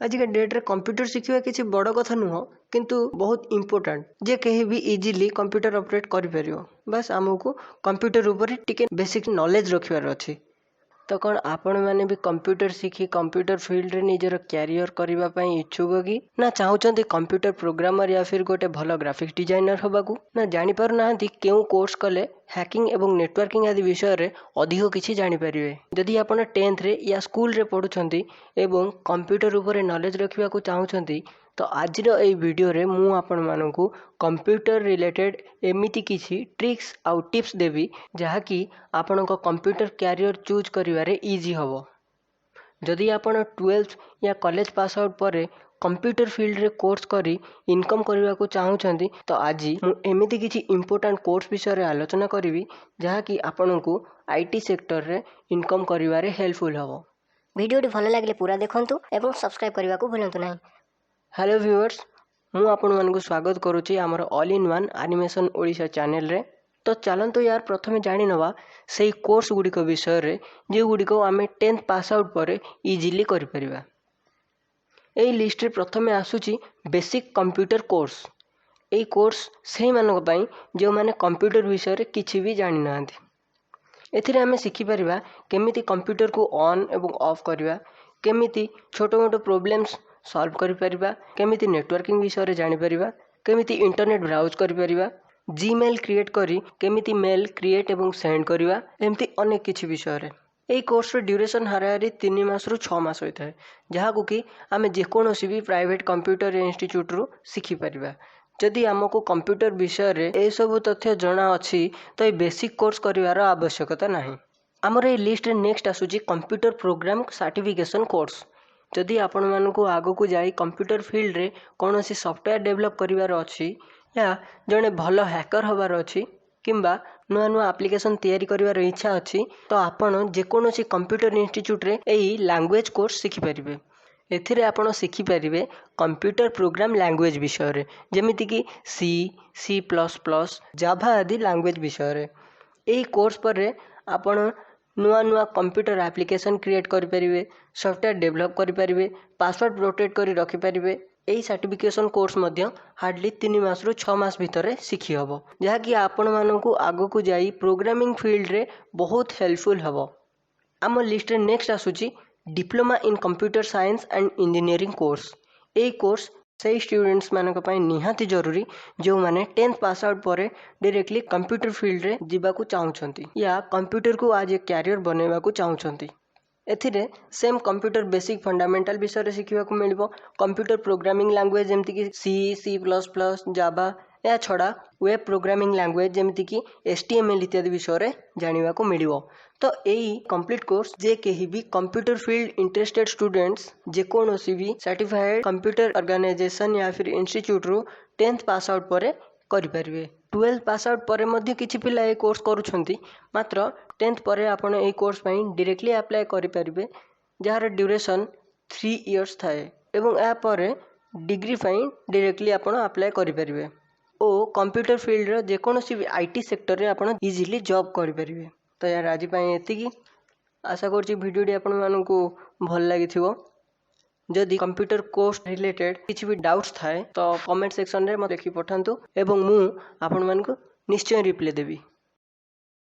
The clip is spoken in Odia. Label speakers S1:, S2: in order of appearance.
S1: ଆଜିକା ଡେଟ୍ରେ କମ୍ପ୍ୟୁଟର ଶିଖିବା କିଛି ବଡ଼ କଥା ନୁହଁ, କିନ୍ତୁ ବହୁତ ଇମ୍ପୋର୍ଟାଣ୍ଟ ଯେ କେହି ବି ଇଜିଲି କମ୍ପ୍ୟୁଟର ଅପରେଟ୍ କରିପାରିବ। ବାସ୍, ଆମକୁ କମ୍ପ୍ୟୁଟର ଉପରେ ଟିକେ ବେସିକ୍ ନଲେଜ୍ ରଖିବାର ଅଛି। ତ କ'ଣ ଆପଣମାନେ ବି କମ୍ପ୍ୟୁଟର ଶିଖି କମ୍ପ୍ୟୁଟର ଫିଲ୍ଡରେ ନିଜର କ୍ୟାରିୟର କରିବା ପାଇଁ ଇଚ୍ଛୁକ କି ନା ଚାହୁଁଛନ୍ତି କମ୍ପ୍ୟୁଟର ପ୍ରୋଗ୍ରାମର ୟା ଫିର୍ ଗୋଟେ ଭଲ ଗ୍ରାଫିକ୍ସ ଡିଜାଇନର ହେବାକୁ, ନା ଜାଣିପାରୁନାହାନ୍ତି କେଉଁ କୋର୍ସ କଲେ ହ୍ୟାକିଂ ଏବଂ ନେଟୱାର୍କିଂ ଆଦି ବିଷୟରେ ଅଧିକ କିଛି ଜାଣିପାରିବେ? ଯଦି ଆପଣ ଟେନ୍ଥରେ ୟା ସ୍କୁଲରେ ପଢ଼ୁଛନ୍ତି ଏବଂ କମ୍ପ୍ୟୁଟର ଉପରେ ନଲେଜ ରଖିବାକୁ ଚାହୁଁଛନ୍ତି, ତ ଆଜିର ଏଇ ଭିଡ଼ିଓରେ ମୁଁ ଆପଣମାନଙ୍କୁ କମ୍ପ୍ୟୁଟର ରିଲେଟେଡ଼୍ ଏମିତି କିଛି ଟ୍ରିକ୍ସ ଆଉ ଟିପ୍ସ ଦେବି, ଯାହାକି ଆପଣଙ୍କ କମ୍ପ୍ୟୁଟର କ୍ୟାରିୟର ଚୁଜ୍ କରିବାରେ ଇଜି ହେବ। ଯଦି ଆପଣ ଟୁଏଲ୍ଥ ୟା କଲେଜ ପାସ୍ ଆଉଟ୍ ପରେ କମ୍ପ୍ୟୁଟର ଫିଲ୍ଡରେ କୋର୍ସ କରି ଇନକମ୍ କରିବାକୁ ଚାହୁଁଛନ୍ତି, ତ ଆଜି ମୁଁ ଏମିତି କିଛି ଇମ୍ପୋର୍ଟାଣ୍ଟ କୋର୍ସ ବିଷୟରେ ଆଲୋଚନା କରିବି, ଯାହାକି ଆପଣଙ୍କୁ IT ସେକ୍ଟରରେ ଇନକମ୍ କରିବାରେ ହେଲ୍ପଫୁଲ୍ ହେବ।
S2: ଭିଡ଼ିଓଟି ଭଲ ଲାଗିଲେ ପୁରା ଦେଖନ୍ତୁ ଏବଂ ସବସ୍କ୍ରାଇବ୍ କରିବାକୁ ଭୁଲନ୍ତୁ ନାହିଁ।
S1: ହ୍ୟାଲୋ ଭିଉଅର୍ସ, ମୁଁ ଆପଣମାନଙ୍କୁ ସ୍ୱାଗତ କରୁଛି ଆମର all in one animation Odisha ଚ୍ୟାନେଲରେ। ତ ଚାଲନ୍ତୁ ୟାର ପ୍ରଥମେ ଜାଣିନେବା ସେଇ କୋର୍ସ ଗୁଡ଼ିକ ବିଷୟରେ, ଯେଉଁଗୁଡ଼ିକ ଆମେ ଟେନ୍ଥ ପାସ୍ ଆଉଟ୍ ପରେ ଇଜିଲି କରିପାରିବା। ଏଇ ଲିଷ୍ଟରେ ପ୍ରଥମେ ଆସୁଛି ବେସିକ୍ କମ୍ପ୍ୟୁଟର କୋର୍ସ। ଏଇ କୋର୍ସ ସେଇମାନଙ୍କ ପାଇଁ ଯେଉଁମାନେ କମ୍ପ୍ୟୁଟର ବିଷୟରେ କିଛି ବି ଜାଣିନାହାନ୍ତି। ଏଥିରେ ଆମେ ଶିଖିପାରିବା କେମିତି କମ୍ପ୍ୟୁଟରକୁ ଅନ୍ ଏବଂ ଅଫ୍ କରିବା, କେମିତି ଛୋଟ ମୋଟ ପ୍ରୋବ୍ଲେମ୍ସ ସଲ୍ଭ କରିପାରିବା, କେମିତି ନେଟୱାର୍କିଂ ବିଷୟରେ ଜାଣିପାରିବା, କେମିତି ଇଣ୍ଟରନେଟ୍ ବ୍ରାଉଜ୍ କରିପାରିବା, ଜିମେଲ୍ କ୍ରିଏଟ୍ କରି କେମିତି ମେଲ୍ କ୍ରିଏଟ୍ ଏବଂ ସେଣ୍ଡ କରିବା, ଏମିତି ଅନେକ କିଛି ବିଷୟରେ। ଏଇ କୋର୍ସର ଡ୍ୟୁରେସନ୍ ହାରାହାରି 3 ମାସରୁ 6 ମାସ ହୋଇଥାଏ, ଯାହାକୁ କି ଆମେ ଯେକୌଣସି ବି ପ୍ରାଇଭେଟ୍ କମ୍ପ୍ୟୁଟର ଇନଷ୍ଟିଚ୍ୟୁଟ୍ରୁ ଶିଖିପାରିବା। ଯଦି ଆମକୁ କମ୍ପ୍ୟୁଟର ବିଷୟରେ ଏସବୁ ତଥ୍ୟ ଜଣା ଅଛି, ତ ଏଇ ବେସିକ୍ କୋର୍ସ କରିବାର ଆବଶ୍ୟକତା ନାହିଁ। ଆମର ଏଇ ଲିଷ୍ଟରେ ନେକ୍ସଟ ଆସୁଛି କମ୍ପ୍ୟୁଟର ପ୍ରୋଗ୍ରାମ ସାର୍ଟିଫିକେସନ୍ କୋର୍ସ। ଯଦି ଆପଣମାନଙ୍କୁ ଆଗକୁ ଯାଇ କମ୍ପ୍ୟୁଟର ଫିଲ୍ଡରେ କୌଣସି ସଫ୍ଟୱେର୍ ଡେଭଲପ୍ କରିବାର ଅଛି ୟା ଜଣେ ଭଲ ହ୍ୟାକର ହେବାର ଅଛି କିମ୍ବା ନୂଆ ନୂଆ ଆପ୍ଲିକେସନ୍ ତିଆରି କରିବାର ଇଚ୍ଛା ଅଛି, ତ ଆପଣ ଯେକୌଣସି କମ୍ପ୍ୟୁଟର ଇନଷ୍ଟିଚ୍ୟୁଟ୍ରେ ଏଇ ଲାଙ୍ଗୁଏଜ୍ କୋର୍ସ ଶିଖିପାରିବେ। ଏଥିରେ ଆପଣ ଶିଖିପାରିବେ କମ୍ପ୍ୟୁଟର ପ୍ରୋଗ୍ରାମ ଲାଙ୍ଗୁଏଜ୍ ବିଷୟରେ, ଯେମିତିକି ସି, ସି++, ଜାଭା ଆଦି ଲାଙ୍ଗୁଏଜ୍ ବିଷୟରେ। ଏହି କୋର୍ସ ପରେ ଆପଣ ନୂଆ ନୂଆ କମ୍ପ୍ୟୁଟର ଆପ୍ଲିକେସନ୍ କ୍ରିଏଟ୍ କରିପାରିବେ, ସଫ୍ଟୱେର୍ ଡେଭଲପ୍ କରିପାରିବେ, ପାସୱାର୍ଡ଼ ପ୍ରୋଟେକ୍ଟ କରି ରଖିପାରିବେ। ଏହି ସାର୍ଟିଫିକେସନ୍ କୋର୍ସ ମଧ୍ୟ ହାର୍ଡ଼ଲି 3 ମାସରୁ 6 ମାସ ଭିତରେ ଶିଖି ହେବ, ଯାହାକି ଆପଣମାନଙ୍କୁ ଆଗକୁ ଯାଇ ପ୍ରୋଗ୍ରାମିଂ ଫିଲ୍ଡରେ ବହୁତ ହେଲ୍ପଫୁଲ୍ ହେବ। ଆମ ଲିଷ୍ଟରେ ନେକ୍ସଟ ଆସୁଛି Diploma in Computer Science and Engineering course. ଏଇ କୋର୍ସ ସେଇ ଷ୍ଟୁଡେଣ୍ଟସ୍ମାନଙ୍କ ପାଇଁ ନିହାତି ଜରୁରୀ, ଯେଉଁମାନେ ଟେନ୍ଥ ପାସ୍ ଆଉଟ୍ ପରେ ଡିରେକ୍ଟଲି କମ୍ପ୍ୟୁଟର ଫିଲ୍ଡରେ ଯିବାକୁ ଚାହୁଁଛନ୍ତି ୟା କମ୍ପ୍ୟୁଟରକୁ ଆଜ୍ ଏ କ୍ୟାରିୟର ବନେଇବାକୁ ଚାହୁଁଛନ୍ତି। ଏଥିରେ ସେମ୍ କମ୍ପ୍ୟୁଟର ବେସିକ୍ ଫଣ୍ଡାମେଣ୍ଟାଲ ବିଷୟରେ ଶିଖିବାକୁ ମିଳିବ, କମ୍ପ୍ୟୁଟର ପ୍ରୋଗ୍ରାମିଂ ଲାଙ୍ଗୁଏଜ୍ ଯେମିତିକି ସି, ସି++, ଜାଭା। ଏହା ଛଡ଼ା ୱେବ୍ ପ୍ରୋଗ୍ରାମିଂ ଲାଙ୍ଗୁଏଜ୍ ଯେମିତିକି ଏଚ୍ ଟି ଏମ୍ ଏଲ୍ ଇତ୍ୟାଦି ବିଷୟରେ ଜାଣିବାକୁ ମିଳିବ। ତ ଏଇ କମ୍ପ୍ଲିଟ୍ କୋର୍ସ ଯେ କେହି ବି କମ୍ପ୍ୟୁଟର ଫିଲ୍ଡ ଇଣ୍ଟରେଷ୍ଟେଡ୍ ଷ୍ଟୁଡେଣ୍ଟସ୍ ଯେକୌଣସି ବି ସାର୍ଟିଫାଏଡ଼୍ କମ୍ପ୍ୟୁଟର ଅର୍ଗାନାଇଜେସନ୍ ୟା ଫିର୍ ଇନଷ୍ଟିଚ୍ୟୁଟ୍ରୁ ଟେନ୍ଥ ପାସ୍ ଆଉଟ୍ ପରେ କରିପାରିବେ। ଟୁଏଲ୍ଥ ପାସ୍ ଆଉଟ୍ ପରେ ମଧ୍ୟ କିଛି ପିଲା ଏ କୋର୍ସ କରୁଛନ୍ତି, ମାତ୍ର ଟେନ୍ଥ ପରେ ଆପଣ ଏଇ କୋର୍ସ ପାଇଁ ଡିରେକ୍ଟଲି ଆପ୍ଲାଏ କରିପାରିବେ, ଯାହାର ଡ୍ୟୁରେସନ୍ 3 ଇୟର୍ସ ଥାଏ ଏବଂ ଏହାପରେ ଡିଗ୍ରୀ ପାଇଁ ଡିରେକ୍ଟଲି ଆପଣ ଆପ୍ଲାଏ କରିପାରିବେ ଓ କମ୍ପ୍ୟୁଟର ଫିଲ୍ଡର ଯେକୌଣସି ବି IT ସେକ୍ଟରରେ ଆପଣ ଇଜିଲି ଜବ୍ କରିପାରିବେ। ତ ୟାର ଆଜି ପାଇଁ ଏତିକି। ଆଶା କରୁଛି ଭିଡ଼ିଓଟି ଆପଣମାନଙ୍କୁ ଭଲ ଲାଗିଥିବ। ଯଦି କମ୍ପ୍ୟୁଟର କୋର୍ସ ରିଲେଟେଡ଼୍ କିଛି ବି ଡାଉଟ୍ସ ଥାଏ, ତ କମେଣ୍ଟ ସେକ୍ସନରେ ମୋତେ ଲେଖି ପଠାନ୍ତୁ ଏବଂ ମୁଁ ଆପଣମାନଙ୍କୁ ନିଶ୍ଚୟ ରିପ୍ଲାଏ ଦେବି।